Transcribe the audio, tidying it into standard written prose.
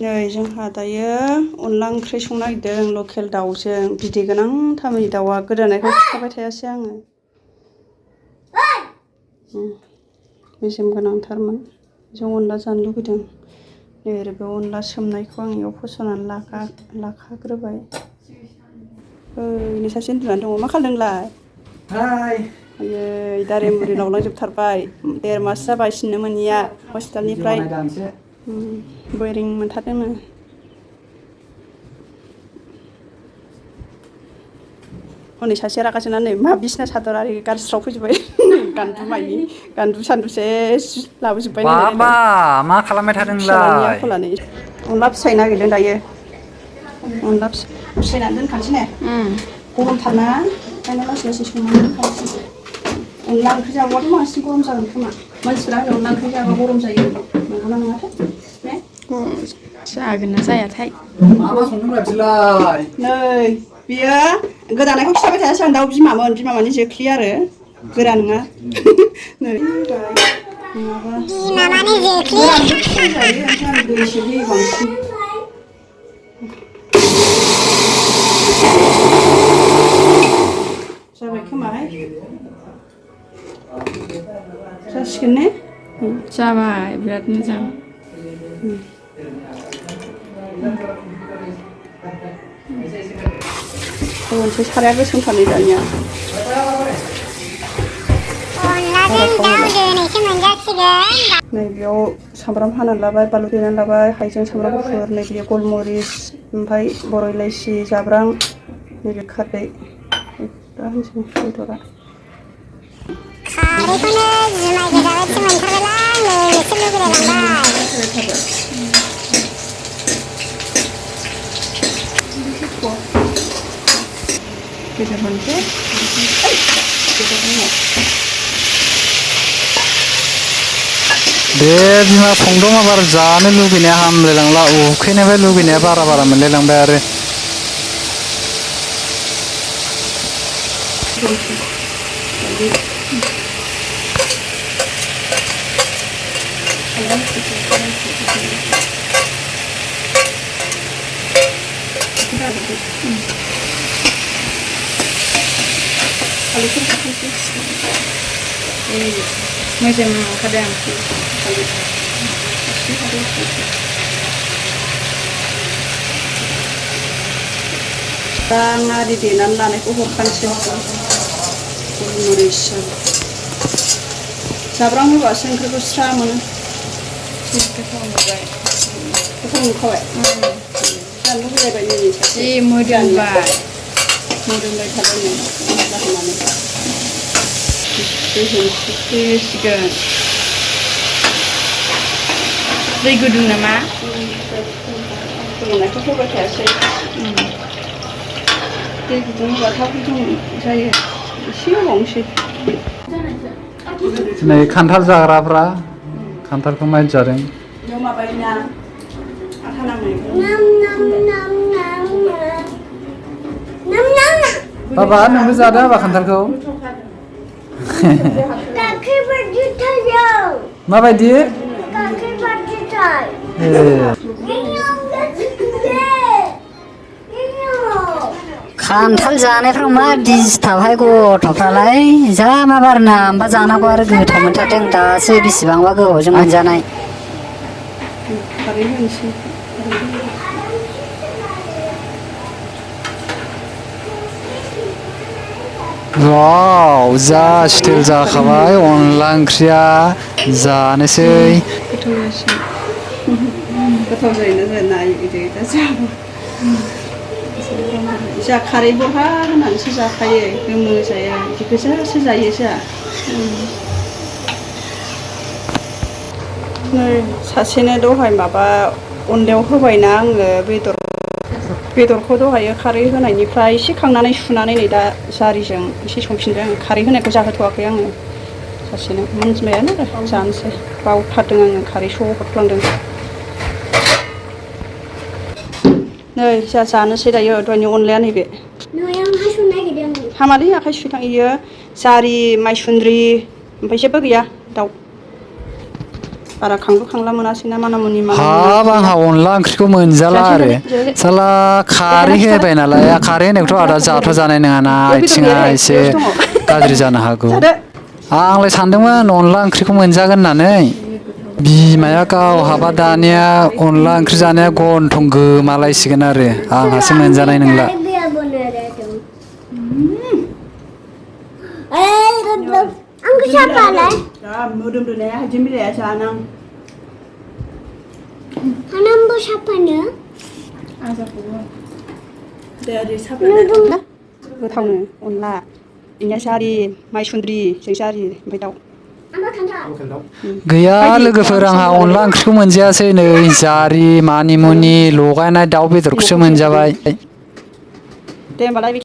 नै जोंहा दायो अनला ओंख्रि संनो नागिरदों लकेल दाउजों बिदै गोनां थामनि दाउआ गोदानायखौ खिथाबाय थायासै आङो मेजेम गोनांथारमोन जों अनला जानो लुगैदों नै ओरैबो अनला सोमनायखौ आं इयाव फसरनानै लाखाग्रोबाय नै सासे उन्दुनानै दङ मा खालामदों नोंलाय आयै दारे मुरि लावलांजोबथारबाय 1.5 मास जाबाय सिननो मोनिया हस्पिटालनिफ्राय बोरिं मोनथारदोंनो हनै सासे रागा जोंनानै मा बिसना सादर आरि गारस्राव फैजोब्बाय गान्दु सान्दु सेस लाबोजोब्बाय बाबा मा खालामबाय थादोंलाय फिसालानि आखलानो अनला फिसाय नागिरदों दायो अनला फिसायनानै दोनखानोसै ने गरमथारना ओंखायनो लासै लासै संनानै दोनखानोसै अनला ओंख्रि जाबाथ' बांसिन गरम जागोन खोमा मानसिफ्रा होनो अनला ओंख्रि जाबा गरम जायो नंगौना नङाथाय जागोन ना जायाथाय मा संदोंब्रा बिलाय नै बियो गोदानायखौ खिथाबाय थायासै आं दाउ बिमामोन बिमामानि जोख्लि आरो गोरा नङा नै नङाबा बिमामानि जोख्लि गोरानबो फिसिजायो ओमफ्राय आं दैसो होयो बांसिन जाबाय खोमाहाय जासिगोन ने जाबाय बिराद मोजां मोनसे साराया गोसोमथारनै दानिया अनलाजों दाउ दिनैसो मोनजासिगोन नै बेयाव सामब्राम हानानै लाबाय बानलु देनानै लाबाय हाइजें सामब्राम गुफुर नै बेयो गलमरिस ओमफ्राय बर' इलाइसि जाब्रां नैबे खारदै दा होनसै बेदरा खारैखौनो जुमाय गोजाबायदि मोनथारबायलां नै एसे लुगैलायलांबाय बेदर होनोसै दे बिमा संदों माबार जानो लुगैनाया हामलायलांला उखैनायनिफ्राय लुगैनाया बारा मोनलायलांबाय आरो मोजां ओंखारदों दां आरि देनानै लानायखौ हरखानोसै गलमरिस जाब्रां होबासो ओंख्रिखौ स्रा मोनो गोथाव नुबाय गोथाव नुखाबाय जानो लुगैलायबाय नै सासे जि मोदोमबाय मोदोमबाय थाबाय नै मस्ला होनानै दै होसिगोन दै गुदुं नामा फुदुंनायखौ होबाय थायासै दै गुदुं होबा थाब गुदुं जायो एसे होबावनोसै नै खान्थाल जाग्राफ्रा खान्थालखौ माइदि जादों बेयाव माबायोना आथा नांनाय बाबा नोंबो जादों हाबा खान्थालखौ गाइखेर बायदि थायो माबायदि गाइखेर बायदि थायो खान्थाल जानायफ्राव मा डिस्टार्बहाय गथ'फ्रालाय जा माबार ना होमबा जानांगौ आरो गोथाव मोनथारदों दासो बेसेबांबा गोबावजों मोनजानाय खारै होनोसै वाव जा स्टाइल जाखाबाय अनला ओंख्रिया जानोसै गोथाव जासिगोन गोथाव जायोना जाया नायै दा जाबा जोंहा खारै बहा होनानैसो जाखायो गोमो जाया बिदि गोजासो जायो जोंहा नै सासेनो दहाय माबा अनलायाव होबायना आङो बेदरखौ दहायो खारै होनायनिफ्राय एसे खांनानै सुनानै नै दा जारिजों एसे संफिनदों खारै होनायखौ जाहोथ'वाखै आङो सासेनो मोनबायानो आरो जानोसै बावथारदों आङो खारै स' हरफ्लांदों नै जोंहा जानोसै दायो दहायनि अनलाया नैबे हामालै आखाइ सुथां इयो जारि माइसुन्द्रि ओमफ्राय जेबो गैया दाउ बारा खांलु खांला मोनासैना मानामुनि हाब आंहा अनला ओंख्रिखौ मोनजाला आरो साला खारै होबाय नालाय खारै होनायखौथ' आदा जाथ' जानाय नङाना आथिङा एसे गाज्रि जानो हागौ आंलाय सानदोंमोन अनला ओंख्रिखौ मोनजागोन होननानै बिमाया गावहाबा दानिया अनला ओंख्रि जानाया गन्थं गोमालायसिगोन आरो आंहासो मोनजानाय नंला Angku siapa lah? मोदोमदोनाया हाइजें बिलाइया जानां Anambu siapa nih? गोथावनो अनला इनिया जारि माइसुन्द्रि जों जारि ओमफ्राय दाउ गैया लोगोफोर आंहा अनला ओंख्रिखौ मोनजायासै नै जारि मानिमुनि लगायनाय दाउ बेदरखौसो मोनजाबाय दे होमबालाय